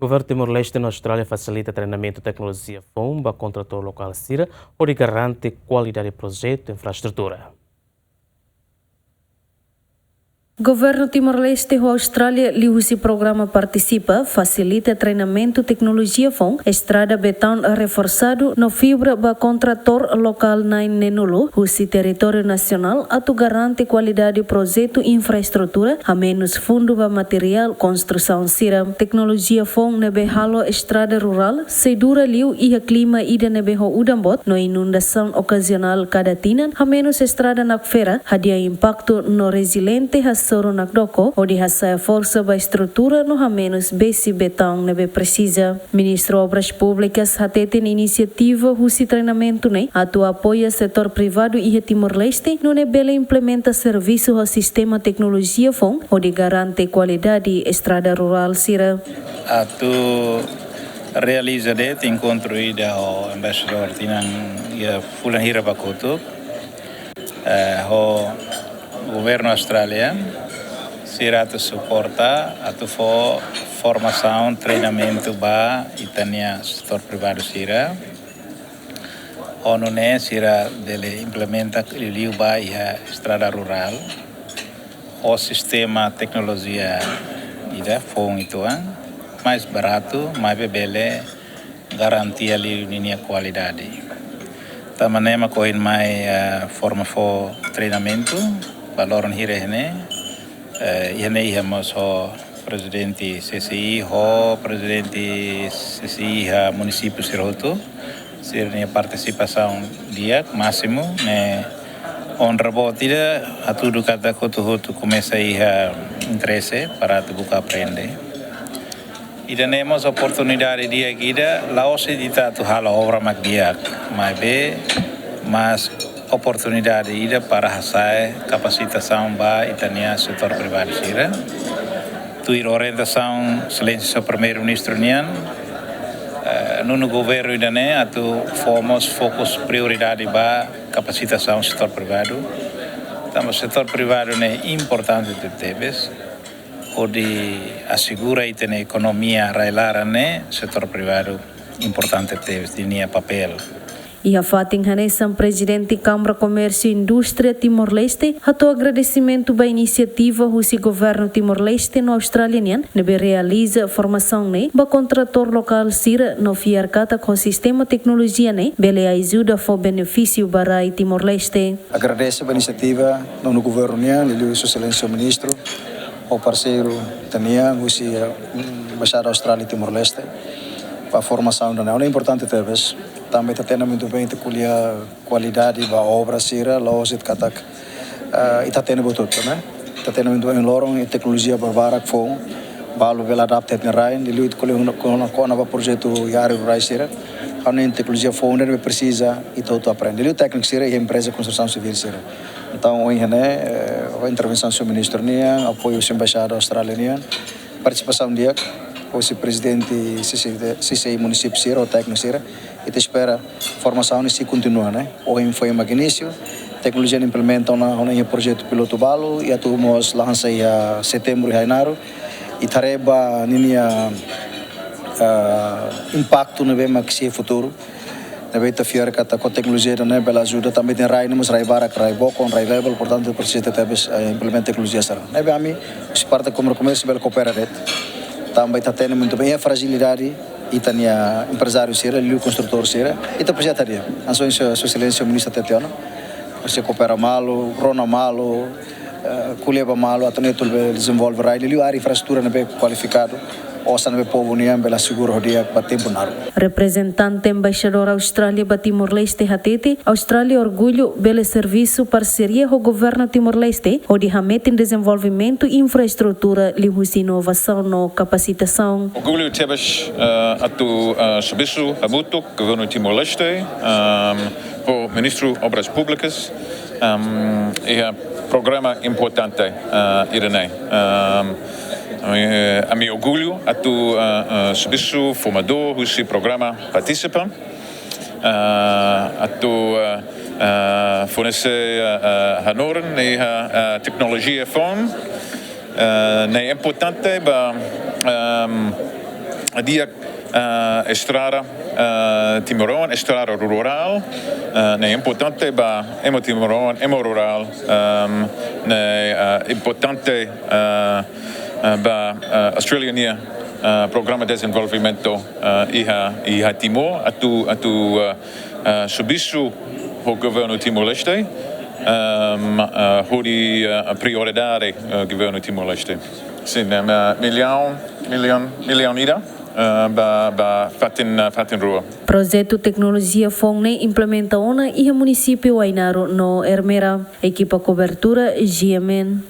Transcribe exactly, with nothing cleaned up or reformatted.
Governu Timor-Leste no Austrália fasilita treinamentu teknolojia foun ba kontratór lokál sira, hodi garante kualidade projetu infraestrutura. Governu Timor-Leste ho Austrália liuhusi programa Partisipa fasilita treinamentu teknolojia foun, estrada betaun reforsadu no fibra ba kontratór lokál na'in-neenulu husi territóriu nasionál atu garante kualidade projetu infraestrutura, hamenus fundu ba materiál konstrusaun sira. Teknolojia foun ne'ebé halo estrada rurál sei dura liu iha klima ida ne'ebé ho udan boot no inundasaun okazionál kada tinan, hamenus estrada nakfera, hadi'a impaktu no reziliente hasoru nakdoko, hodi hasa'e forsa ba estrutura no hamenus besi betaun ne'ebé presiza. Ministru Obras Públikas hateten inisiativa husi treinamentu ne'e atu apoia setór privadu iha Timor-Leste, nune'e bele implementa servisu ho sistema teknolojia foun, hodi garante kualidade estrada rurál sira. Atu realiza de'it enkontru ida ho embaixadór tinan iha fulan hira ba kotuk, eh, ho governu Austrália, sira atu suporta, atu fó formasaun, treinamentu ba ita-nia setór privadu sira. Ho nune'e sira bele implementa liuliu ba iha estrada rurál ho sistema teknolojia ida foun uitoan, mais baratu, maibé bele garantia liu ninia kualidade. Tanba ne'e mak ohin mai, eh, forma fó treinamentu ba loron hira iha ne'e, eh, iha ne'e iha mós ho prezidente C C I, ho prezidente C C I iha munisípiu sira hotu, sira-nia partisipasaun di'ak másimu, ne'e onra boot ida, hatudu katak hotu-hotu komesa iha interese para atu buka aprende. Ida-ne'e mós oportunidade di'ak ida, la'ós ita atu halo obra mak di'ak, maibé, mas oportunidade ida para hasa'e kapasitasaun ba ita-nia setór privadu sira. Tuir orientasaun Exelénsia Primeiru-Ministru nian, eh, nonu governu ida-ne'e atu fó mós fokus prioridade ba kapasitasaun setór privadu. Tanba setór privadu ne'e importante tebetebes, hodi asegura ita-nia ekonomia rai-laran ne'e, setór privadu importante tebes ninia papél. Iha fatin hanesan, Prezidente Kámara Komérsiu Indústria Timor-Leste hato'o agradesimentu ba inisiativa husi governu Timor-Leste no Austrália nian ne'ebé realiza formasaun ne'e ba kontratór lokál sira no fiar katak ho sistema teknolojia ne'e bele ajuda fó benefísiu ba rai Timor-Leste. Agradese ba inisiativa nonu governu nian, liuliu Sua Exelénsia Ministru, ho parseiru ita-nian husi, eh, Embaixada Austrália Timor-Leste, ba formasaun ida-ne'e. Ne'e importante tebes. Tanba ita hatene muito bem, ita ko'alia kualidade ba obra sira, la'ós de'it katak, eh, ita hatene buat hotu, ne'e? Ita hatene muito bem, loron iha teknolojia barbarak foun, balu bele adapta iha rai, liuliu ita ko'alia kona-ba projetu iha área rurais sira. Ha'u hanoin teknolojia foun ne'e presiza ita hotu aprende. Liuliu tékniku sira iha empreza konstrusaun sivíl sira. Entaun, ohin ne'e, eh, ho intervensaun Sua Ministru nian, apoiu husi Embaixada Austrália nian, partisipasaun di'ak husi prezidente C C I, C C I munisípiu sira, ho tékniku sira, ita espera formasaun ne'e sei kontinua, ne'e? Ohin foin mak inísiu, teknolojia ne'e implementa ona, ona iha projetu pilotu balu, i atu mós lansa iha setembru iha Ainaro, i ita haree ba ninia, ah, impaktu ne'ebé mak sei iha futuru. Ne'ebé ita fiar katak ho teknolojia ida-ne'e bele ajuda tanba ita-nia rai ne'e mós rai barak, rai bokon, rai lebel, portantu presiza tebes, eh, implementa teknolojia sira. Ne'ebé ami, husi parte Kámara Komérsiu bele koopera de'it. Tanba ita hatene muito bem, iha frajilidade ita-nia emprezáriu sira, liuliu konstrutór sira, ita presiza atu di'ak. Hanesan Sua, Sua Exelénsia Ministru hatete ona, presiza koopera malu, rona malu, eh, ko'alia ba malu, atu nune'e atu bele dezenvolve rai, liuliu área infraestrutura ne'ebé kualifikadu, osan ne'ebé povu nian bele asegura ho di'ak ba tempu naruk. Reprezentante Embaixadór Austrália ba Timor-Leste hatete, Austrália orgullu bele servisu parseria ho governu Timor-Leste, hodi hametin dezenvolvimentu infraestrutura liuhusi inovasaun no kapasitasaun. Orgullu tebes, eh, atu, eh, servisu hamutuk governu Timor-Leste, ehm, ho Ministru Obras Públikas, ehm, iha programa importante, eh, ida-ne'e. Ehm, ami, ami orgullu atu, eh, eh, servisu formadór husi programa Partisipa, eh, atu, eh, eh, fornese, eh, eh, hanorin iha, eh, teknolojia foun, eh, ne'e importante ba, ehm, Di'ak, eh, estrada, eh, timoroan, estrada rurál, eh, ne'e importante ba ema timoroan, ema rurál, ehm, ne'e, eh, importante, eh, eh, ba, eh, Austrália nia, eh, programa dezenvolvimentu, eh, iha, iha Timor, atu, atu, eh, eh, servisu ho governu Timor-Leste, ehm, eh, hodi, eh, prioridade, eh, governu Timor-Leste. Sin, eh, millaun, millaun, millaun ida, eh, ba, ba fatin, eh, fatin rua. Projetu teknolojia foun ne'e implementa ona iha munisípiu Ainaro no Ermera. Ekipa kobertura G M N.